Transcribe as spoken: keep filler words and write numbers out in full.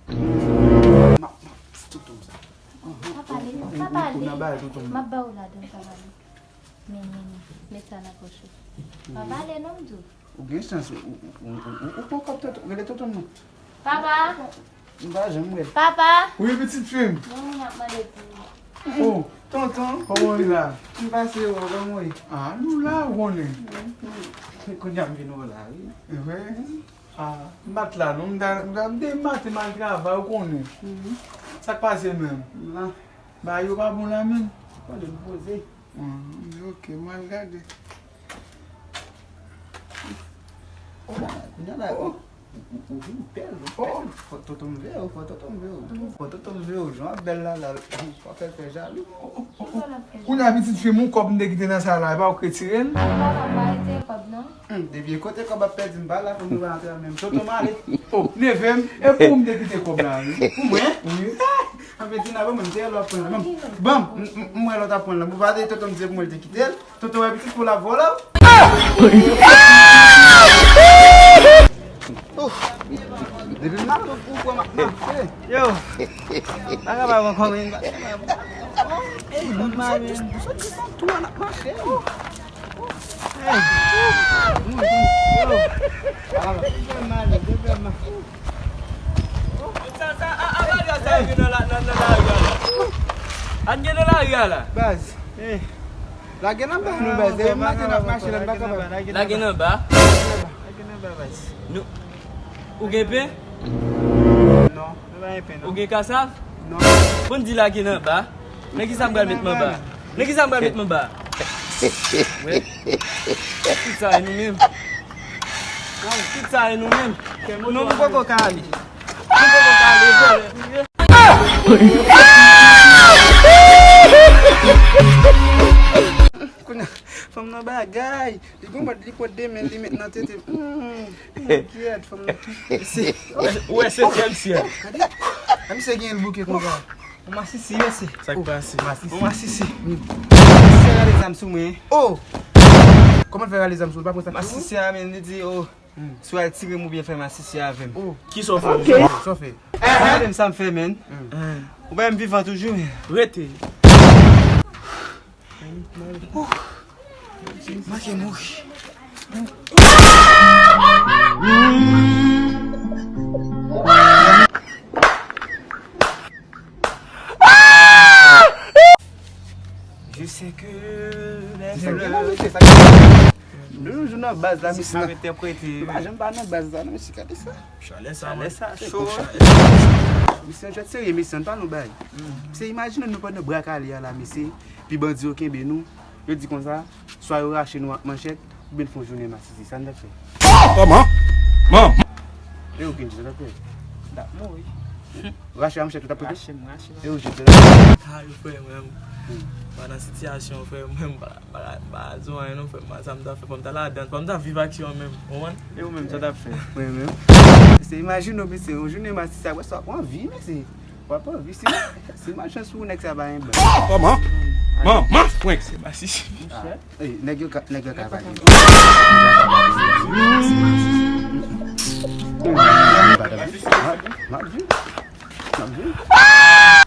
M ap, m ap, tonton sa. Pa pale, pa pale. M ap ba w ladan, pa pale. Men, men, men. Met sa nan pòch ou. Pa pale non, m di w. Ou gen chans, ou, ou, ou, ou, ou pran kòb tonton, rele tonton m non. Papa! M pa janm wè l. Papa! Wi, pitit fi m. Gen moun ap mande pou ou. Oh, tonton. Kòman w ye la? M pase wè w, kòman w ye? Ah, nou la, ou konnen. Kounye a m vin wè w la, wi. E vre? Ah, m pa t la non, m ta, m ta, m te maten m al travay, ou konnen. Sa k pase menm? M la. Bagay yo pa bon la menm? Konnen m poze. Hmm, ok, m al gade. Oh, bagay, kounye a la, oh, ou, ou, ou vin bèl, ou bèl. Fò tonton m veye w, fò tonton m veye w. Fò tonton m veye w, jan w ap bèl la, la, w ap fè l fè jalou. Kounye a pitit fi m, yon kòb m te kite nan sal la, e pa ou k retire l? Papa, m pa retire kòb non. Hmm, depi e kote kòb ap pèdi, m pa la pou nou rantre an menm. Tonton m ale. Oh, neve m, e pou ou m te kite kòb la, wi. Pou mwen? Wi. Anfen, Dina, ban mwen, m te wè lè w ap pran l. Ban m, m, m, m wè lè w t ap pran l. Ou pa te tonton m di se pou mwen l te kite l. Tonton wè pitit pou l ap vòlè w. Ouf. Depi m ap ou kwè m ap mache. Yo. Pa kapab ankò, men. Ey, bon, mari. Sot desann tou an ap mache. Ey. Yo. Depi m ale, depi m ale. Sa, sa, a, a, bagay sa gen nan la, nan, nan lari a la. An gen nan lari a la. Baz. Ey. Lage nan ba nou, baz. Depi maten n ap mache la, n pa kapab. Lage nan ba. Lage nan ba, baz. Nou, ou gen pen? Non. Nou pa gen pen, non. Ou gen kasav? Non. Bon, di lage nan ba. Nan kisa m pral met m anba? Nan kisa m pral met m anba? Wè. Tout sa e nou menm. Tout sa e nou menm. Non, nou poko ka ale. Nou poko ka ale, vòlè nou ye. Kounye a, fanm nan bagay. Li gon mòd li pot de men li met nan tete. Hmm, kyèt, fanm nan. Ou wè setyèm syèl. Gade. A misye gen l bouke konsa. Ou masisi, mesye. Sa k pase? Masisi. Ou masisi. Masisi a rale zam sou mwen. Oh! Kòman l fè rale zam sou ou? L pa pran sa sou ou? Masisi a, men, li di, oh, si w al tire m oubyen fè masisi avè m. Oh. Kisa w fè? Sa w fè? Gade m sa m fè, men. Ou bay m vivan toujou, men. Rete. Manke mouri. Je sais que les fleurs. De nos jours nan baz la, mesye. Sa m entèprete. Pa janm pa nan baz la, non, mesye, gade sa. Chalè sa, chalè sa cho. Mesye, yon jwèt serye, mesye, ann pa nou bay. Mesye, imajine nou pandan bra kale a la, mesye. Pi bandi yo kenbe nou. Yo di konsa, swa yo rache nou ak manchèt, oubyen n fè yon jounen masisi. Sa n t ap fè? Kòman? Man! E ou, Kendji, sa n t ap fè? M t ap mouri. Rache a manchèt ou t ap fè? Rache m, rache m. E ou, Jed, sa n t ap fè? Kale frè mwen. Pa nan sitiyasyon frè mwen, m pa, pa, pa di w anyen non frè m, pa sa m t ap fè, fò m ta ladan, fò m ta viv aksyon an menm, ou konprann? E ou menm, sa w t ap fè? Mwen menm. Se imajine w, mesye, yon jounen masisi, apre sa w ap anvi, mesye. W ap anvi, si, si malchans ou, nèg sa pa gen blan. Kòman? Man, man, frenk, se masisi. Ey, nèg yo ka, nèg yo ka vale. M ap viv. M ap viv. M ap viv.